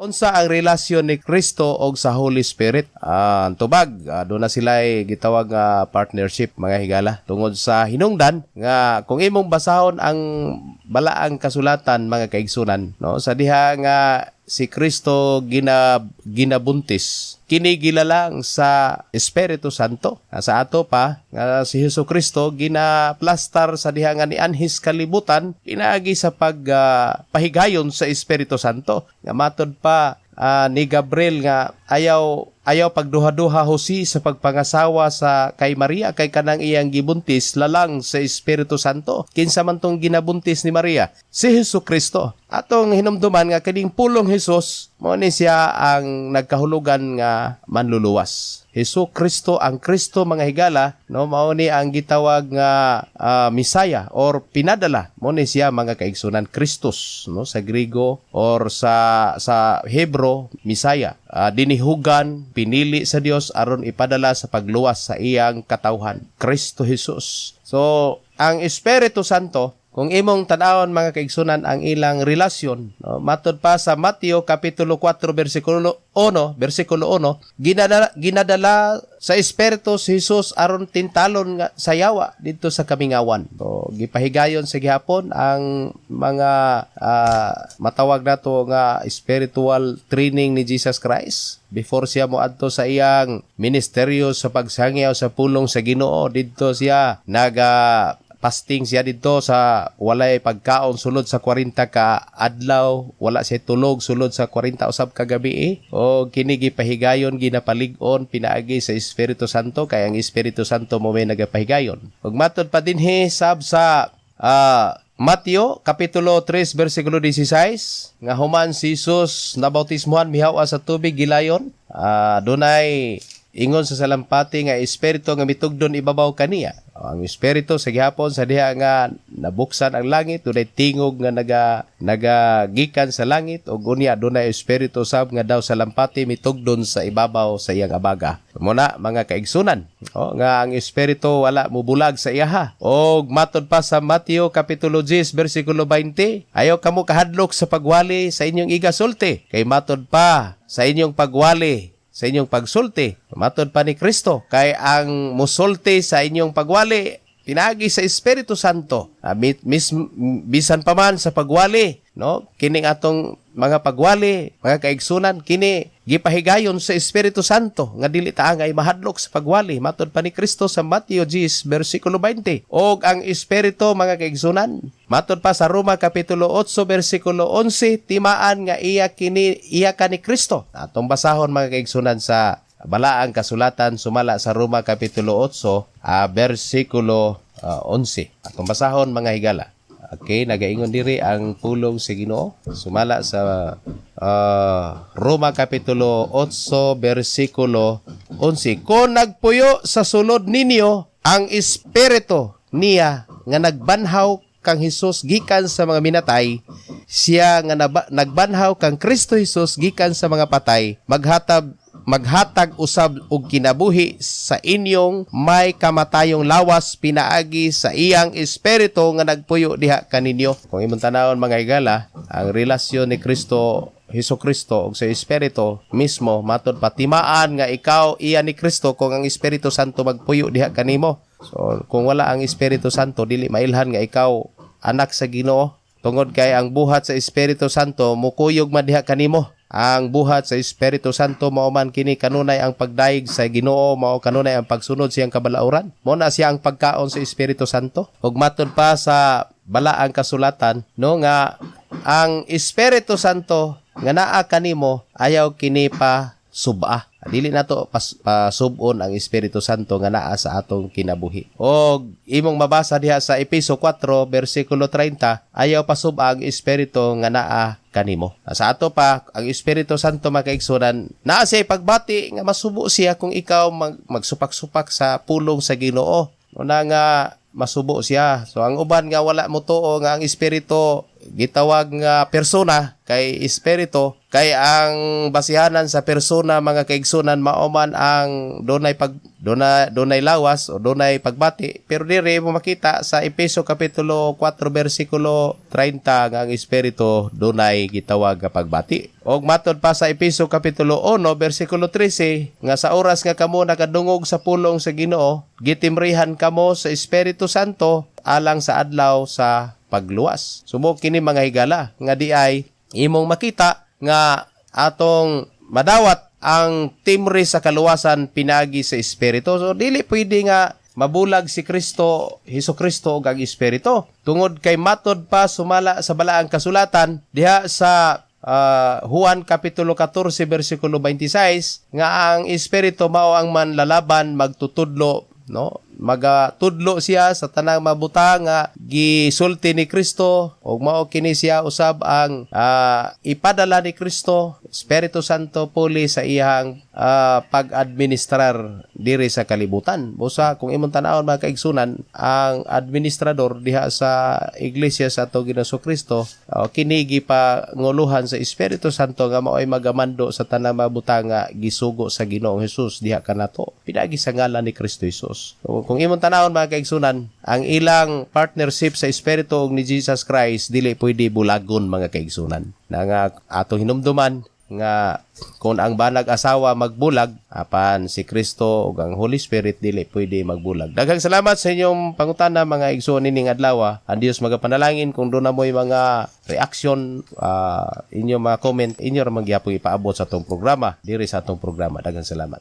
Unsa ang relasyon ni Kristo og sa Holy Spirit? Ah, ang tubag, duna sila gitawag nga partnership, mga higala, tungod sa hinungdan nga kung imong basahon ang balaang kasulatan, mga kaigsunan, no, sa diha nga si Kristo ginabuntis, kini gilalang sa Espiritu Santo. Sa ato pa nga si Hesus Kristo ginaplastar sa diha nga nianhis kalibutan pinaagi sa pag pahigayon sa Espiritu Santo, nga matod pa ni Gabriel nga ayaw ayaw pagduha-duha, Jose, sa pagpangasawa sa kay Maria kay kanang iyang gibuntis lalang sa Espiritu Santo. Kinsa man tong ginabuntis ni Maria? Si Hesus Kristo. Atong hinumduman nga kining pulong Jesus, mao ni siya ang nagkahulugan nga manluluwas. Hesus Kristo, ang Kristo, mga higala, no, mao ni ang gitawag nga Misaya or pinadala. Mao ni siya, mga kaigsunan, Christus, no, sa Griego or sa Hebro, Misaya. Dinihugan, pinili sa Dios aron ipadala sa pagluwas sa iyang katawhan, Kristo Jesus. So, ang Espiritu Santo, kung imong tan-awon, mga kaigsunan, ang ilang relasyon, no, matod pa sa Mateo kapitulo 4 bersikulo 1, bersikulo 1, ginadala sa Espiritu si Jesus aron tintalon nga sa yawa didto sa kamingawan. So gipahigayon sa gihapon ang mga matawag nato nga spiritual training ni Jesus Christ before siya moadto sa iyang ministeryo sa pagsangyaw sa pulong sa Ginoo. Didto siya naga fasting siya didto sa walay pagkaon sulod sa 40 ka adlaw, wala siya tulog sulod sa 40 usab ka gabi eh. O kini gipahigayon, ginapalig-on pinaagi sa Espiritu Santo, kay ang Espiritu Santo mao may nagapahigayon. Ug matod pa dinhi sab sa Mateo kapitulo 3 bersikulo 16 nga human si Jesus nabautismuhan, mihawa sa tubig, gilayon dunay ingon sa salampati nga espiritu nga mitugdon ibabaw kaniya. Ang espiritu sa gihapon sa diha nga nabuksan ang langit, dunay tingog nga nagagikan sa langit, ug unya dunay espiritu sab nga daw salampati mitugdon sa ibabaw sa iyang abaga. Muna, mga kaigsunan, o, nga ang espiritu wala mubulag sa iyaha. Og matod pa sa Mateo kapitulo 10 bersikulo 20, ayaw kamo kahadlok sa pagwali sa inyong igasulti, kay matod pa sa inyong pagwali sa inyong pagsulti, matod pa ni Kristo, kay ang musulti sa inyong pagwali pinaagi sa Espiritu Santo. Bisan pa man sa pagwali, no, kining atong mga pagwali, mga kaigsunan, kini gipahigayon sa Espiritu Santo nga dili ta angay mahadlok sa pagwali, matod pa ni Kristo sa Mateo 10 bersikulo 20. Og ang Espiritu, mga kaigsunan, matod pa sa Roma kapitulo 8 bersikulo 11, timaan nga iya kini, iya ka ni Kristo. Atong basahon, mga kaigsunan, sa balaang kasulatan sumala sa Roma kapitulo 8 bersikulo 11. Atong basahon, mga higala. Okay, nagaingon diri ang pulong sa Ginoo sumala sa Roma kapitulo 8 bersikulo 11. Kung nagpuyo sa sulod ninyo ang espiritu niya nga nagbanhaw kang Hesus gikan sa mga minatay, siya nga nagbanhaw kang Kristo Hesus gikan sa mga patay, maghatag usab og kinabuhi sa inyong may kamatayong lawas pinaagi sa iyang espiritu nga nagpuyo diha kaninyo. Kung imong tanawon, mga higala, ang relasyon ni Kristo Hesus Kristo ug sa Espiritu mismo, matod pa, timaan nga ikaw iya ni Kristo kung ang Espiritu Santo magpuyo diha kanimo. So kung wala ang Espiritu Santo, dili mailhan nga ikaw anak sa Ginoo, tungod kay ang buhat sa Espiritu Santo mukuyog man diha kanimo. Ang buhat sa Espiritu Santo mao man kini kanunay ang pagdayeg sa Ginoo, mao kanunay ang pagsunod siyang kabalauran. Mao na siya ang pagkaon sa Espiritu Santo. Ug matod pa sa balaang kasulatan, no, nga ang Espiritu Santo nga naa kanimo, ayaw kini pa suba. Dili nato pasub-on ang Espiritu Santo nga naa sa atong kinabuhi. Og imong mabasa diha sa Epeso 4 bersikulo 30, ayaw pasub-a ang Espiritu nga naa kanimo. Sa ato pa, ang Espiritu Santo, mga kaigsunan, naa siya pagbati nga masubo siya kung ikaw magsupak-supak sa pulong sa Ginoo. Una nga masubo siya. So ang uban nga wala mo tuo nga ang Espiritu gitawag nga persona kay Espiritu. Kay ang basihanan sa persona, mga kaigsunan, mao man ang dunay pag dunay lawas o dunay pagbati, pero diri mo makita sa Epeso kapitulo 4 bersikulo 30 nga ang espiritu dunay gitawag nga pagbati. Og matod pa sa Epeso kapitulo 1 bersikulo 13 nga sa oras nga kamo nakadungog sa pulong sa Ginoo, gitimrihan kamo sa Espiritu Santo alang sa adlaw sa pagluwas. So mao kini, mga higala, nga di ay imong makita nga atong madawat ang timri sa kaluwasan pinagi sa Espiritu. So dili pwede nga mabulag si Kristo, Hesus Kristo ug ang Espiritu. Tungod kay matod pa sumala sa balaang kasulatan diha sa Juan kapitulo 14 bersikulo 26 nga ang Espiritu mao ang manlalaban, magtutudlo, no, magatudlo siya sa tanang mabutang nga gisulti ni Kristo, ug mao kini siya usab ang ipadala ni Kristo, Espiritu Santo, puli sa iyang pag-administrar diri sa kalibutan. Busa kung imong tan-awon, mga kaigsunan, ang administrador diha sa iglesia sa ato Ginoong Kristo, kini gipanguluhan sa Espiritu Santo nga mao'y magamando sa tanang mabutang nga gisugo sa Ginoong Hesus diha kanato pinaagi sa ngalan ni Kristo Jesus. So, kung imong tanawon, mga kaigsunan, ang ilang partnership sa Espiritu ug ni Jesus Christ dili pwede bulagon, mga kaigsunan. Na nga atong hinumduman nga kung ang banag asawa magbulag, apan si Kristo ug ang Holy Spirit dili pwede magbulag. Daghang salamat sa inyong pangutana, mga igsoon, nining adlaw. Ang Dios magapanalangin. Kung duna mo'y mga reaction, inyong mga comment, inyo ra man gyapon ipaabot sa atong programa, diri sa atong programa. Daghang salamat.